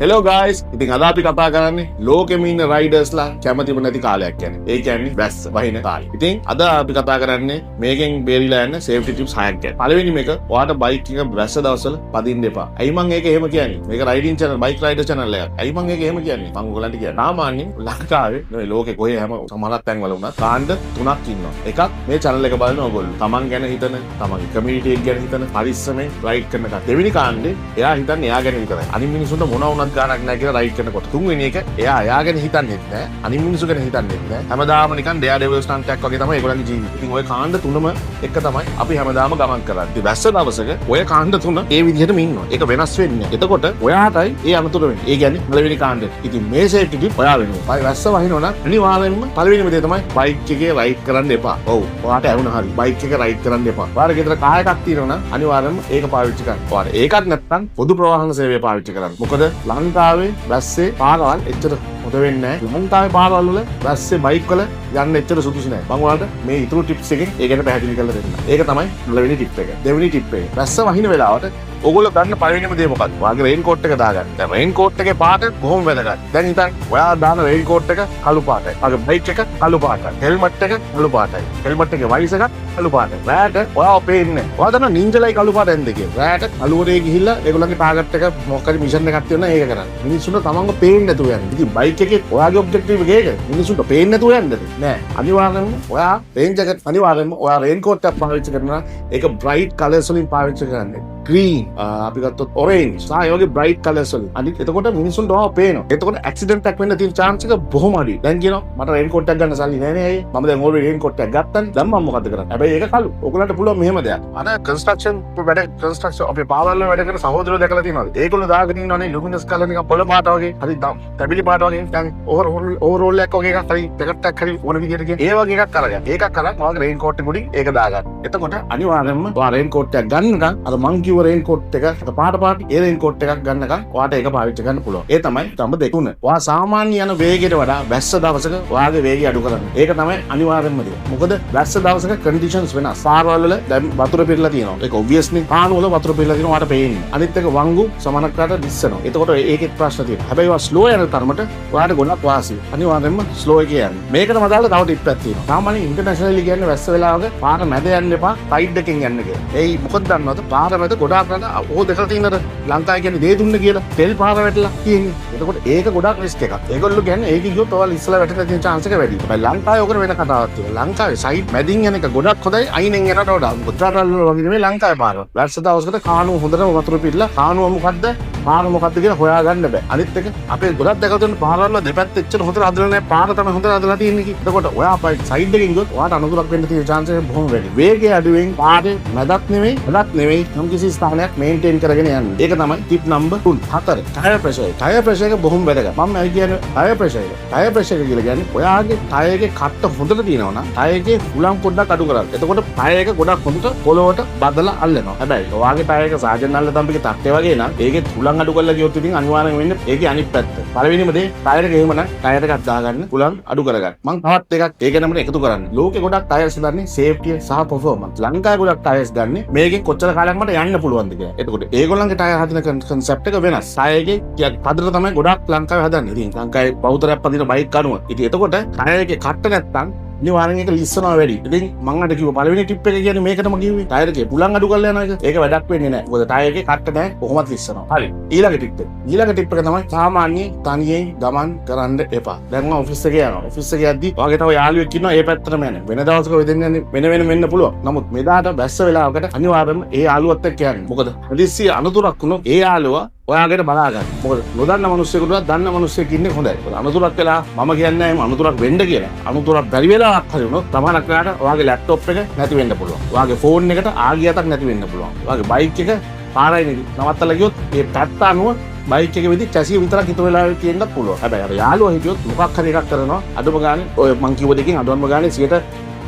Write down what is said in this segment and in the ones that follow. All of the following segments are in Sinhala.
හෙලෝ ගයිස්, ඉතින් අද අපි කතා කරන්නේ ලෝකෙම ඉන්න රයිඩර්ස්ලා කැමතිම නැති කාලයක් ගැන. ඒ කියන්නේ වැස්ස වහින කාලේ. ඉතින් අද අපි කතා කරන්නේ මේකෙන් බේරිලා යන්න සේෆ්ටි ටිප්ස් හයක් ගැන. පළවෙනිම එක, ඔයාට බයික් එක වැස්ස දවස්වල පදින්න එපා. ඇයි මං ඒක එහෙම කියන්නේ? මේක riding channel, bike rider channel එකක්. ඇයි මං ඒක එහෙම කියන්නේ? මං ඔයගලන්ට කියන්නේ. සාමාන්‍යයෙන් ලංකාවේ නෙවෙයි, ලෝකෙ කොහේ හැම සමහරක් තැන්වල වුණත් කාණ්ඩ තුනක් ඉන්නවා. එකක් මේ චැනල් එක බලන ඔයගොල්ලෝ. තමන් ගැන හිතන, තමන්ගේ කමියුනිටි එක ගැන හිතන, පරිස්සමෙන් රයිඩ් කරන කට්ටිය. දෙවෙනි කාණ්ඩේ එයා හිතන්නේ එයා ගැන විතරයි. අනිත් මිනිස්සුන්ට මොන වුණත් ගාණක් නැහැ කියලා රයිඩ් කරනකොට. තුන්වෙනි එක, එයා එයා ගැන හිතන්නේත් නැහැ. අනිත් මිනිස්සු ගැන හිතන්නේත් නැහැ. හැමදාම නිකන් ඩෙයා ඩෙවිල් ස්ටන්ට් එකක් වගේ තමයි ඒගොල්ලන්ගේ ජීවිතේ. ඉතින් ඔය කාණ්ඩ තුනම එක තමයි අපි හැමදාම ගමන් කරන්නේ. ඉතින් වැස්ස දවසක ඔය කාණ්ඩ තුන ඒ විදිහටම ඉන්නවා. ඒක වෙනස් වෙන්නේ නැහැ. එතකොට ඔයාටයි ඒ අනතුර වෙන්නේ. ඒ කියන්නේ පළවෙනි කාණ්ඩේ. ඉතින් මේ සේෆ්ටි ටිප් ඔයා වෙනුවෙන්. බයි වැස්ස වහිනවා නම් අනිවාර්යෙන්ම පළවෙනිම දේ තමයි බයික් එකේ රයිඩ් කරන්න එපා. ඔව්. ඔයාට ඇහුණ හරි. බයික් එක රයිඩ් කරන්න එපා. ඔයාට ගෙදර කාර් එකක් තියෙනවා නම් අනිවාර්යෙන්ම ඒක පාවිච්චි කරන්න. ඔයාට ඒකත් නැත්නම් පොදු ප්‍රවාහන සේවය පාවිච්චි කරන්න. මොකද ලංකාවේ වැස්සේ පාරවල් එච්චර හොඳ වෙන්නේ නැහැ. ලංකාවේ පාරවල් වල වැස්සේ බයික් වල යන්න එච්චර සුදුසු නෑ. මම ඔයාලට මේ ඉතුරු ටිප්ස් එකෙන් ඒ ගැන පැහැදිලි කරලා දෙන්නම්. ඒක තමයි පළවෙනි ටිප් එක. දෙවෙනි ටිප් එක. වැස්ස වහින වෙලාවට ඔයගොල්ලෝ ගන්න පළවෙනිම දේ මොකක්ද? ඔයාගේ රේන් කෝට් එක දාගන්න. දැන් රේන් කෝට් එකේ පාට බොහොම වැදගත්. දැන් හිතන්න ඔයා දාන රේන් කෝට් එක කළු පාටයි. ඔයාගේ බයික් එක කළු පාටයි. හෙල්මට් එක කළු පාටයි. හෙල්මට් එකේ වයිසර් එකත් කළු පාටයි. රෑට ඔයාව පේන්නේ නැහැ. ඔයා දන්නවා නින්ජලයි කළු පාට ඇන්ද කියලා. රෑට කළුවරේ ගිහිල්ලා ඒගොල්ලන්ගේ ටාගට් එක මොකක් හරි මිෂන් එකක් තියෙනවා, ඒක කරන්න. මිනිස්සුන්ට තමන්ව පේන්නේ නැතුව යන්න. ඉතින් බයික් එකේ ඔයාගේ ඔබ්ජෙක්ටිව් එක ඒක. මිනිස්සුන්ට පේන්නේ නැතුව යන්නද? නෑ. අනිවාර්යෙන්ම ඔයා රේන් ජැකට්, අනිවාර්යෙන්ම ඔයා රේන් කෝට් එකක් පාවිච්චි කරනවා. ඒක බ්‍රයිට් කලර්ස් වලින් පාවිච්චි කරන්න. ග්‍රීන්, අපි ගත්තොත් ඔරේන්ජ් සහ ඒ වගේ බ්‍රයිට් කලර්ස් වලින්. අනිත් එතකොට මිනිස්සුන්ට ඔයාව පේනවා. එතකොට ඇක්සිඩන්ට් එකක් වෙන්න තියෙන චාන්ස් එක බොහොම අඩුයි. දැන් කියනවා මට රේන් කෝට් එකක් ගන්න සල්ලි නෑ නේ අයියේ. මම දැන් ඕල්රෙඩි රේන් කෝට් එකක් ගත්තනේ. දැන් මම මොකද්ද කරන්නේ? හැබැයි ඒක කළු. ඔයගොල්ලන්ට පුළුවන් මෙහෙම දෙයක්. අර කන්ස්ට්‍රක්ෂන් වැඩ, කන්ස්ට්‍රක්ෂන් අපේ පාරවල් වල වැඩ කරන සහෝදරයෝ දැකලා තියෙනවද? ඒගොල්ලෝ දාගෙන ඉන්නවනේ ලුමිනස් කලර්, නිකන් පොළ පාට වගේ. හරි තැඹිලි පාට වගේ. නිකන් ඕවරෝල් එකක් වගේ එකක් හරි ජැකට් එකක් හරි ඕන විදියට කියන. ඒ වගේ එකක් අරගන්න. ඒකක් අරන් ඔයාගේ රේන් කෝට් එක උඩින් ඒක දාගන්න. එතකොට අනිවාර්යෙන්ම ඔයා රේන් කෝට් එකක් ගන්නකම් අර මං කිව්ව රේන් කෝට් එක, අර පාට පාට ඒ රේන් කෝට් එකක් ගන්නකම් ඔයාට ඒක පාවිච්චි කරන්න පුළුවන්. ඒ තමයි තම දෙක තුන. ඔයා සාමාන්‍ය යන වේගයට වඩා වැස්ස දවසක ඔයාගේ වේගය අඩු කරන්න. ඒක තමයි අනිවාර්යෙන්ම දේ. මොකද වැස්ස දවසක කන්ඩිෂන්ස් වෙනස්. පාරවල් වල දැන් වතුර පිරලා තියෙනවා. ඒක ඔබ්වියස්ලි පාන වල වතුර පිරලා තියෙනවා ඔයාට පේන්නේ. අනිත් එක වංගු සමහරක් වෙලාවට ලිස්සනවා. එතකොට ඒකෙත් ප්‍රශ්න තියෙනවා. හැබැයි ඔයා ස්ලෝ යන තරමට ඔයාට ගොඩක් වාසියි. අනිවාර්යෙන්ම ස්ලෝ එකේ යන්න. මේකට අදාළ තව ටිප් එකක් තියෙනවා. සාමාන්‍යයෙන් ඉන්ටර්නැෂනලි කියන්නේ වැස්ස වෙලාවක පාර මැද යන්න එපා, සයිඩ් එකෙන් යන්න කියලා. ඒයි මොකද දන්නවද? පාර මැද ගොඩාක් රට ඕ දැකලා තියෙනවද? ලංකාවේ කියන්නේ දේ දුන්න කියලා තෙල් පාර වැටලා තියෙන්නේ. එතකොට ඒක ගොඩාක් රිස්ක් එකක්. ඒගොල්ලෝ කියන්නේ ඒක ගියොත් ඔයාලා ඉස්සලා වැටෙන තියෙන චාන්ස් එක වැඩි. හැබැයි ලංකාවේ ඔකට වෙන කතාවක් තියෙනවා. ලංකාවේ සයිඩ් මැදින් යන එක ගොඩක් හොඳයි අයිනෙන් යනට වඩා. මොකද රටවල් වල වගේ නෙමෙයි ලංකාවේ පාරවල්. වැස්ස දවසකට කානුව හොඳටම වතුර පිරලා කානුව මොකද්ද පාර මොකද්ද කියලා හොයාගන්න බෑ. අනිත් එක අපේ ගොඩක් දැකලා තියෙන පාරවල් වල දෙපැත්ත එච්චර හොඳට හදලා නැහැ. පාර තමයි හොඳට හදලා තියෙන්නේ කි. එතකොට ඔයා සයිඩ් එකෙන් ගියොත් ඔයාට අනතුරක් වෙන්න තියෙන චාන්ස් එක බොහොම වැඩි. වේගය අඩුවෙන් පාරේ මැදක් නෙමෙයි, මැදක් නෙමෙයි යම්කිසි ස්ථානයක් මේන්ටේන් කරගෙන යන්න. ඒක තමයි ටිප් නම්බර් 3. හතර. ටයර් ප්‍රෙෂර් එක. ටයර් ප්‍රෙෂර් එක බොහොම වැදගත්. මම ඇයි කියන්නේ ටයර් ප්‍රෙෂර් එක. ටයර් ප්‍රෙෂර් එක කියලා කියන්නේ ඔයාගේ ටයර් එකේ කට්ට හොඳට තියෙනවා නම් ටයර් එකේ හුලං පොඩ්ඩක් අඩු කරන්න. එතකොට ටයර් එක ගොඩක් හොඳට පොළොවට බදලා අල්ලනවා. හැබැයි ඔයාගේ ටයර් එක සාජන් අල්ල තම්බිගේ තට්ටේ වගේ නම් ඒකෙත් හුලං අඩු කරලා ගියොත් ඉතින් අනිවාර්යෙන් වෙන්නේ ඒකේ අනිත් පැත්ත. පළවෙනිම දේ ටයර් එක එහෙම නම් ටයර් එකක් දාගන්න, හුලං අඩු කරගන්න. මං තවත් එකක් ඒ ගැනම එකතු කරන්න. ලෝකේ ගොඩක් ටයර්ස් හදන්නේ සේෆ්ටි සහ පර්ෆෝමන්ස්. ලංකාවේ ගොඩක් ටයර්ස් ගන්නේ මේකෙන් කොච්චර කාලයක් මට යන්න පුළුවන්ද කියලා. එතකොට ඒගොල්ලන්ගේ ටයර් හදන කන්සෙප්ට් එක වෙනස්. ටයර් එකේ ටිකක් තදට තමයි ගොඩක් ලංකාවේ හදන්නේ. ඉතින් ලංකාවේ බහුතරයක් පදින බයික් අනුව. ඉතින් එතකොට ටයර් එකේ කට්ට නැත්තම් අනිවාර්යෙන් ඒක ලිස්සනවා වැඩි. ඉතින් මං අර කිව්ව පළවෙනි ටිප් එක කියන්නේ මේකටම කිව්වේ. ටයර් එකේ හුලං අඩු කරලා යන එක. ඒක වැඩක් වෙන්නේ නැහැ. මොකද ටයර් එකේ කට්ට නැහැ, කොහොමත් ලිස්සනවා. හරි. ඊළඟ ටිප් එක. ඊළඟ ටිප් එක තමයි සාමාන්‍ය තනියෙන් ගමන් කරන්න එපා. දැන් මම ඔෆිස් එකේ යනවා. ඔෆිස් එකේ යද්දි ඔයාගේ තව යාළුවෙක් ඉන්නවා, ඒ පැත්තටම යන්නේ. වෙන දවසක ඔය දෙන්න යන්නේ වෙන වෙන වෙන්න පුළුවන්. නමුත් මෙදාට වැස්ස වෙලාවකට අනිවාර්යයෙන්ම ඒ යාළුවත් එක්ක යන්න. මොකද හදිස්සිය අනතුරක් වුණොත් ඒ යාළුවා ඔයාගෙන බලා ගන්න. මොකද නොදන්න මිනිස්සෙකුට දන්න මිනිස්සෙක් ඉන්නේ හොඳයි. මොකද අනතුරක් වෙලා, මම කියන්නේ නැහැ අනතුරක් වෙන්න කියලා. අනතුරක් බැරි වෙලාවක් හරි වුණොත් සමහරක් වෙලාවට ඔයාගේ ලැප්ටොප් එක නැති වෙන්න පුළුවන්. ඔයාගේ ෆෝන් එකට ආගියතක් නැති වෙන්න පුළුවන්. ඔයාගේ බයික් එක පාරයි නවත්තලා ගියොත් ඒ පැත්ත අනුව බයික් එක වෙදි චැසිය විතරක් ඉතුරු වෙලා තියෙන්නත් පුළුවන්. හැබැයි අර යාළුවා හිටියොත් මොකක් හරි එකක් කරනවා. අඩුම ගානේ ඔය මං කිව්ව දෙකෙන් අඩුම ගානේ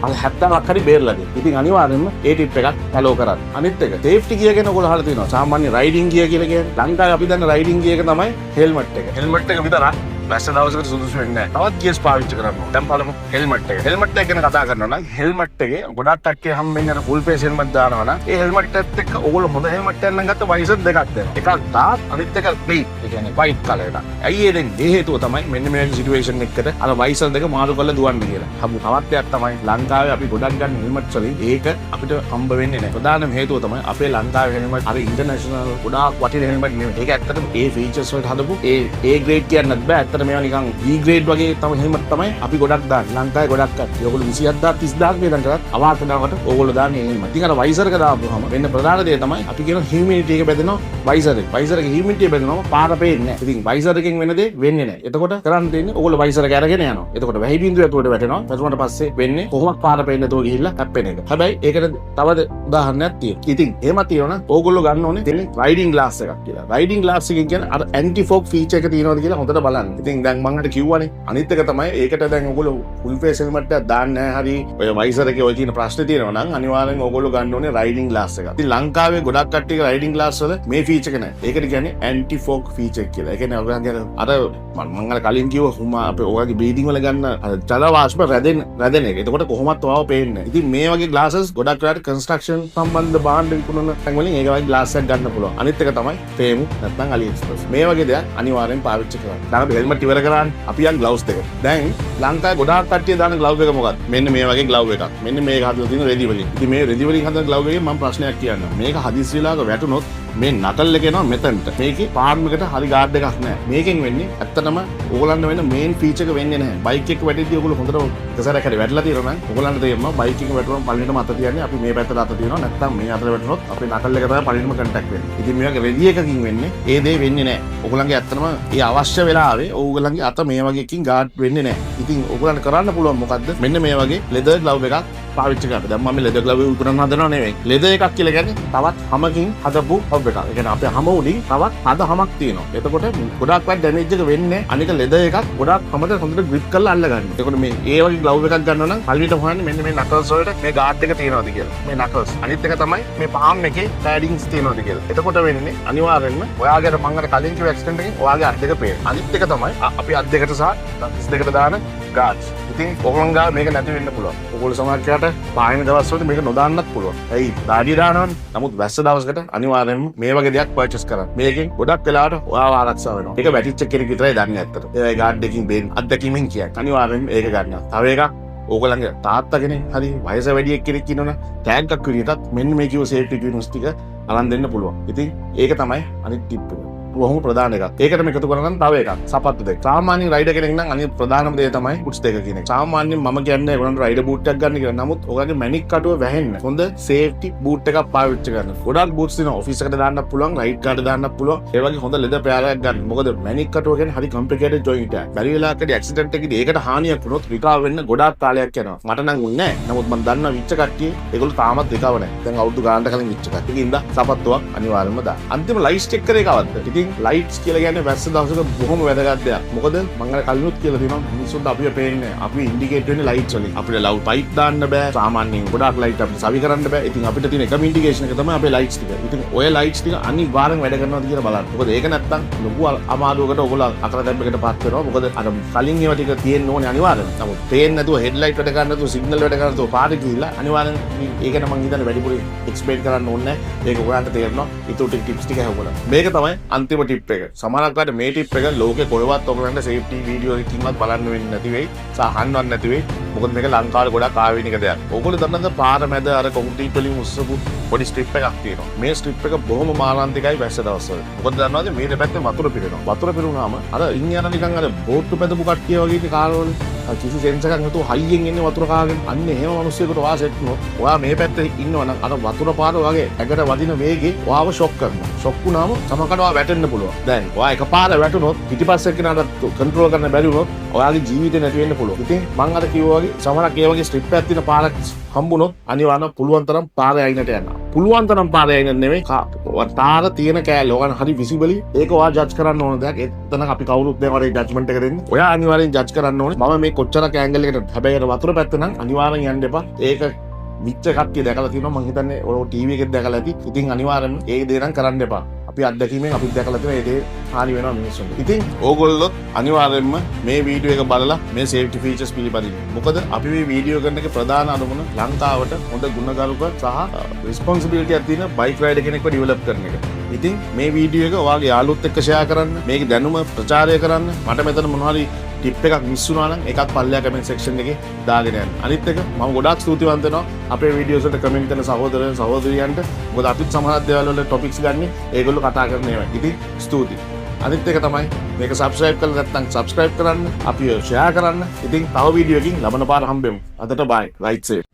70ක් හරි බේරලා දෙන්න. ඉතින් අනිවාර්යෙන්ම ඒ ටිප් එකක් ෆලෝ කරන්න. අනිත් එක සේෆ්ටි ගියර් ගැන ඔයගොල්ලෝ අහලා තියෙනවා. සාමාන්‍ය රයිඩින් ගියර් කියලා කියන්නේ ලංකාවේ අපි දන්න රයිඩින් ගියර් එක තමයි හෙල්මට් එක. හෙල්මට් එක විතරක් වැස්ස දවසකට සුදුසු වෙන්නේ නැහැ. තවත් ගියර්ස් පාවිච්චි කරන්න ඕනේ. දැන් බලමු හෙල්මට් එක. හෙල්මට් එක ගැන කතා කරනවා නම් හෙල්මට් එකේ ගොඩක් කට්ටිය හම්බෙන්නේ අර ෆුල් ෆේස් හෙල්මට් දානවා නම් ඒ හෙල්මට් එකත් එක්ක ඕගොල්ලෝ හොඳ හෙල්මට් එකක් නම් ගත්ත වයිසර් දෙකක් දෙනවා. එකක් ඩාර්ක්, අනිත් එක ප්ලේන්. ඒ කියන්නේ වයිට් කලර් එකක්. ඇයි ඒ දෙන්නේ? ඒ හේතුව තමයි මෙන්න මේ වගේ සිටුේෂන් එකකට අර වයිසර් දෙක මාරු කරලා දුවන්න කියලා. හමු තවත් දෙයක් තමයි ලංකාවේ අපි ගොඩක් ගන්න හෙල්මට්ස් වලින් ඒක අපිට හම්බ වෙන්නේ නැහැ. ප්‍රධානම හේතුව තමයි අපේ ලංකාවේ හෙල්මට් අර ඉන්ටර්නැෂනල් ගොඩාක් වටින හෙල්මට් නෙමෙයි. ඒක ඇත්තටම ඒ ෆීචර්ස් වලට හදපු ඒ ඒ ග්‍රේඩ් කියන්නත් බෑ. ඇත්තට මේවා නිකන් B grade වගේ තමයි හෙල්මට් තමයි අපි ගොඩක් දාන්නේ. ලංකාවේ ගොඩක් කට්ටිය. ඔයගොල්ලෝ 27,000 30,000 වියදම් කරත් අවාසනාවට ඕගොල්ලෝ දාන්නේ ඒ හෙල්මට්. ඉතින් අර වයිසර් එක දාපුවාම වෙන්න ප්‍රධාන දේ තමයි අපි කියන හියුමිඩිටි එක බැදෙනවා වයිසර් එක. වයිසර් එකේ හියුමිඩිටි එක බැදෙනවා, පාර පේන්නේ නැහැ. ඉතින් වයිසර් එකෙන් වෙන දේ වෙන්නේ නැහැ. එතකොට කරන්න තියෙන්නේ ඕගොල්ලෝ වයිසර් එක අරගෙන යනවා. එතකොට වැහි බින්දුව ඇතුළට වැටෙනවා. වැටුණාට පස්සේ වෙන්නේ කොහොමත් පාර පේන්නේ නැතුව ගිහිල්ලා හැප්පෙන එක. හැබැයි ඒකට තව උදාහරණයක් තියෙනවා. ඉතින් එහෙම තියෙනවා නම් ඕගොල්ලෝ ගන්න ඕනේ තියෙන්නේ රයිඩින් ග්ලාස් එකක් කියලා. රයිඩින් ග්ලාස් එකෙන් කියන්නේ අර ඇන්ටි ෆොග් ෆීචර් එක තියෙනවද කියලා හොඳට බලන්න. ඉතින් දැන් මං අර කිව්වනේ, අනිත් එක තමයි ඒකට දැන් ඔයගොල්ලෝ ෆුල් ෆේස් හෙල්මට් එකක් දාන්න නැහැ, හරි ඔය වයිසර් එකේ ඔය තියෙන ප්‍රශ්නේ තියෙනවා නම් අනිවාර්යෙන් ඔයගොල්ලෝ ගන්න ඕනේ රයිඩින් ග්ලාස් එකක්. ඉතින් ලංකාවේ ගොඩක් කට්ටියගේ රයිඩින් ග්ලාස් වල මේ ෆීචර් එක නැහැ. ඒකට කියන්නේ ඇන්ටි ෆොග් ෆීචර් කියලා. ඒ කියන්නේ ඔයගොල්ලන්ගේ අර මං අර කලින් කිව්ව හුම අපේ ඔයගොල්ලන්ගේ බ්‍රීතිං වල ගන්න අර ජල වාෂ්ප රැදෙන රැදෙන එක. එතකොට කොහොමත් ඔයාව පේන්නේ නැහැ. ඉතින් මේ වගේ ග්ලාසස් ගොඩක් වෙලාවට කන්ස්ට්‍රක්ෂන් සම්බන්ධ භාණ්ඩ විකුණන තැන් වලින් ඒක වගේ ග්ලාස් එකක් ගන්න පුළුවන්. අනිත් එක තමයි ටේමු නැත්නම් අලි එක්ස්ප්‍රස්. මේ වගේ දෙයක් අනිවාර්යෙන් පාවිච්චි කරන්න. දැන් අපි හෙල්මට් ඉවර කරානේ. අපි යන් ග්ලව්ස් දෙක. දැන් ලංකාවේ ගොඩාක් කට්ටිය දාන ග්ලව් එක මොකක්ද? මෙන්න මේ වගේ ග්ලව් එකක්. මෙන්න මේක හදලා තියෙන රෙදි වලින්. ඉතින් මේ රෙදි වලින් හදන ග්ලව් එකෙන් මම ප්‍රශ්නයක් කියන්නම්. මේක හදිසි වෙලාවක වැටුනොත් මේ නකල් එක එනවා මෙතනට. මේකේ පාම් එකට හරි ගාඩ් එකක් නැහැ. මේකෙන් වෙන්නේ ඇත්තටම ඕගොල්ලන්ට වෙන මේන් ෆීචර් එක වෙන්නේ නැහැ. බයික් එක වැටෙද්දි ඔයගොල්ලෝ හොඳට එක සැරයක් හරි වැටලා තියෙනවා නම් ඔයගොල්ලන්ට තේරෙනවා බයික් එක වැටුනම පළවෙනිටම අත තියන්නේ අපි මේ පැත්තට අත තියනවා, නැත්නම් මේ අතට වැටුනොත් අපේ නකල් එක තමයි පළවෙනිටම කන්ටැක්ට් වෙන්නේ. ඉතින් මේ වගේ රෙදි එකකින් වෙන්නේ ඒ දේ වෙන්නේ නැහැ. ඔයගොල්ලන්ගේ ඇත්තටම ඒ අවශ්‍ය වෙලාවේ ඔයගොල්ලන්ගේ අත මේ වගේ එකකින් ගාඩ් වෙන්නේ නැහැ. ඉතින් ඔයගොල්ලන්ට කරන්න පුළුවන් මොකද්ද? මෙන්න මේ වගේ ලෙදර් ග්ලව් එකක් පාවිච්චි කරන්න. දැන් මම ලෙදර් ග්ලව් එක විකුණන්න හදනව නෙවෙයි. ලෙදර් එකක් කියලා කියන්නේ තවත් හමකින් හදපු ග්ලව් එකක්. ඒ කියන්නේ අපේ හම උඩින් තවත් හද හමක් තියෙනවා. එතකොට ගොඩාක් වත් ඩැමේජ් එක වෙන්නේ නැහැ. අනික ලෙදර් එකක් ගොඩාක් හමට හොඳට ග්‍රිප් කරලා අල්ල ගන්න. එතකොට මේ ඒ වගේ ග්ලව් එකක් ගන්නවා නම් පළවෙනිට හොයන්නේ මෙන්න මේ නකල්ස් වලට මේ ගාඩ් එක තියෙනවද කියලා. මේ නකල්ස්. අනිත් එක තමයි මේ පාම් එකේ පැඩින්ග්ස් තියෙනවද කියලා. එතකොට වෙන්නේ අනිවාර්යෙන්ම ඔයාගේ අර මං අර කලින් කිව්ව ඇක්සිඩන්ට් එකෙන් ඔයාගේ අත් දෙක පේනවා. අනිත් එක තමයි අපි අත් දෙකට සහ අත් දෙකට දාන ගාඩ්ස්. ඉතින් ඔයගොල්ලන් ගාව මේක නැති වෙන්න පුළුවන්. ඔයගොල්ලෝ සමහර වෙලාවට පායන දවස් වලට මේක නොදාන්නත් පුළුවන්. ඇයි? දාඩිය දානවනේ. නමුත් වැස්ස දවසකට අනිවාර්යෙන්ම මේ වගේ දෙයක් පර්චේස් කරන්න. මේකෙන් ගොඩක් වෙලාවට ඔයාව ආරක්ෂා වෙනවා. ඒක වැටිච්ච කෙනෙක් විතරයි දන්නේ ඇත්තට. ඒ ගාඩ් එකකින් බේරෙන අත්දැකීමෙන් කියන්නේ. අනිවාර්යෙන්ම ඒක ගන්න. තව එකක්, ඕගොල්ලන්ගේ තාත්තා කෙනෙක් හරි වයස වැඩි එක්කෙනෙක් ඉන්නවනම් ටැග් එකක් විදියටත් මෙන්න මේ කිව්ව සේෆ්ටි ඉක්විප්මන්ට්ස් ටික අරන් දෙන්න පුළුවන්. ඉතින් ඒක තමයි අනිත් ටිප් එක. බොහොම ප්‍රධාන එකක්. ඒකටම එකතු කරගන්න තව එකක්. සපත්තු දෙක. සාමාන්‍ය රයිඩර් කෙනෙක් නම් අනිත් ප්‍රධානම දේ තමයි බුට්ස් දෙක කියන එක. සාමාන්‍යයෙන් මම කියන්නේ ඒගොල්ලන්ට රයිඩර් බූට් එකක් ගන්න කියලා. නමුත් ඔයාගේ මැණික් කටුව වැහෙන්න හොඳ සේෆ්ටි බූට් එකක් පාවිච්චි කරන්න. ගොඩක් බූට්ස් තියෙනවා. ඔෆිස් එකට දාන්නත් පුළුවන්, රයිඩ් කාට දාන්නත් පුළුවන්. ඒ වගේ හොඳ ලෙදර් පෙයාර් එකක් ගන්න. මොකද මැණික් කටුව කියන්නේ හරි කොම්ප්ලිකේටඩ් ජොයින්ට් එකක්. බැරි වෙලාවකදී ඇක්සිඩන්ට් එකකදී ඒකට හානියක් වුණොත් රිකවර් වෙන්න ගොඩාක් කාලයක් යනවා. මට නම් උන්නේ නැහැ. නමුත් මම දන්නවා විච්ච කට්ටිය ඒගොල්ලෝ තාමත් රිකවර් නැහැ. දැන් අවුරුදු ගානකට කලින් විච්ච කට්ටිය. ඉතින් ඉඳා සපත්තුවක් අනිවාර්යයෙන්ම දාන්න. අන්තිම ලයිට්ස් චෙක් කරේ කවද්ද? ඉතින් ලයිට්ස් කියලා කියන්නේ වැස්ස දවසක බොහොම වැදගත් දෙයක්. මොකද මං අර කලිනුත් කියලා තියෙනවා, මිනිස්සුන්ට අපිව පේන්නේ නැහැ. අපි ඉන්ඩිකේට් වෙන්නේ ලයිට්ස් වලින්. අපිට ලව් පයිප් දාන්න බෑ. සාමාන්‍යයෙන් ගොඩාක් ලයිට් අපිට සවි කරන්න බෑ. ඉතින් අපිට තියෙන එකම ඉන්ඩිකේෂන් එක තමයි අපේ ලයිට්ස් ටික. ඉතින් ඔය ලයිට්ස් ටික අනිවාර්යෙන් වැඩ කරනවද කියලා බලන්න. මොකද ඒක නැත්තම් ලොකු අමාරුවකට ඔයගොල්ලෝ අතරදැම්මකට පත් වෙනවා. මොකද අර කලින් ඒවා ටික තියෙන්න ඕනේ අනිවාර්යෙන්. නමුත් පේන්නේ නැතුව, හෙඩ්ලයිට් වැඩ කරන්නේ නැතුව, සිග්නල් වැඩ කරන්නේ නැතුව පාරේ ගිහිල්ලා අනිවාර්යෙන් ඒක නම් මං හිතන්නේ වැඩිපුර එක්ස්ප්ලেইন කරන්න ඕනේ නැහැ. ඒක ඔයාලට තේරෙනවා. ඊටු ටික ටිප්ස් ටික ඇහුවොත්. මේක තමයි අන්තිම ටිප් එක. සමහරක් වෙලාවට මේ ටිප් එක ලෝකේ කොහෙවත් ඔයගොල්ලන්ට සේෆ්ටි වීඩියෝ එකකින්වත් බලන්න වෙන්නේ නැති වෙයි. සහ අහන්නවත් නැති වෙයි. මොකද මේක ලංකාවේ ගොඩක් ආවේනික දෙයක්. ඔයගොල්ලෝ දන්නවද පාර මැද අර කොන්ක්‍රීට් වලින් උස්සපු පොඩි ස්ට්‍රිප් එකක් තියෙනවා. මේ ස්ට්‍රිප් එක බොහොම මාරාන්තිකයි වැස්ස දවස්වල. මොකද දන්නවද, මේ දෙපැත්තේ වතුර පිරෙනවා. වතුර පිරුණාම අර ඉන් යන නිකන් අර බෝට්ටු පැදපු කට්ටිය වගේ ඉන්නේ කාර්වල. අර කිසි සෙන්ස් එකක් නැතුව හයියෙන් එන්නේ වතුර කාගෙන. අන්න එහෙම මිනිස්සුයෙකුට ඔයා සෙට් වුණොත්, ඔයා මේ පැත්තේ ඉන්නවා නම් අර වතුර පාර වගේ ඇඟට වදින වේගේ ඔයාව ෂොක් කරනවා. ෂොක් වුණාම සමහරකට ඔයා වැටෙන්න පුළුවන්. දැන් ඔයා එකපාර වැටුනොත් පිටිපස්සේ කෙනාට කන්ට්‍රෝල් කරන්න බැරි වුණොත් ඔයාගේ ජීවිතේ නැති වෙන්න පුළුවන්. ඉතින් මං අර කිව්වා වගේ සමහරක් ඒ වගේ ස්ට්‍රිප් එකක් තියෙන පාරක් හම්බුනොත් අනිවාර්යයෙන් පුළුවන් තරම් පාරේ අයිනට යන්න. පුළුවන් තරම් පාරේ අයිනට නෙමෙයි, තාර තියෙන කෑල්ල ඔයාලා හරි විසිබලි ඒක ඔයා ජජ් කරන්න ඕන දෙයක්. එතන අපි කවුරුත් නෑ ඔයාලගේ ජජ්මන්ට් එක දෙන්න. ඔයා අනිවාර්යෙන් ජජ් කරන්න ඕනේ. මම මේ කොච්චර ඇන්ගල් එකට, හැබැයි අර වතුර පැත්ත නම් අනිවාර්යෙන් යන්න එපා. ඒක විච්ච කට්ටිය දැකලා තියෙනවා, මං හිතන්නේ ඔය ටීවී එකෙත් දැකලා ඇති. ඉතින් අනිවාර්යෙන්ම ඒ දේ නම් කරන්න එපා. අපි අත්දැකීමෙන් අපි දැකලා තියෙන ඒ දේ හානි වෙනවා මිනිස්සුන්ට. ඉතින් ඕගොල්ලොත් අනිවාර්යයෙන්ම මේ වීඩියෝ එක බලලා මේ සේෆ්ටි ෆීචර්ස් පිළිපදින්න. මොකද අපි මේ වීඩියෝ කරන එකේ ප්‍රධාන අරමුණ ලංකාවට හොඳ ගුණගරුක සහ රෙස්පොන්සිබිලිටි එකක් තියෙන බයික් රයිඩර් කෙනෙක්ව ඩෙවලොප් කරන එක. ඉතින් මේ වීඩියෝ එක ඔයාගේ යාළුවොත් එක්ක ෂෙයා කරන්න, මේකේ දැනුම ප්‍රචාරය කරන්න. මට මෙතන මොනවා හරි ටිප් එකක් මිස් වුණා නම් ඒකත් පල්ලෙහා කමෙන්ට් සෙක්ෂන් එකේ දාගෙන යන්න. අනිත් එක, මම ගොඩාක් ස්තුතිවන්ත වෙනවා අපේ වීඩියෝස් වලට කමෙන්ට් කරන සහෝදරයන් සහෝදරියන්ට. මොකද අපිත් සමහර දේවල් වල ටොපික්ස් ගන්න ඒගොල්ලෝ කතා කරන ඒවා. ඉතින් ස්තුතියි. අනිත් එක තමයි, මේක සබ්ස්ක්‍රයිබ් කරලා නැත්නම් සබ්ස්ක්‍රයිබ් කරන්න, අපිව ෂෙයා කරන්න. ඉතින් තව වීඩියෝ එකකින් ලබන පාර හම්බෙමු. අදට බයි. Ride safe.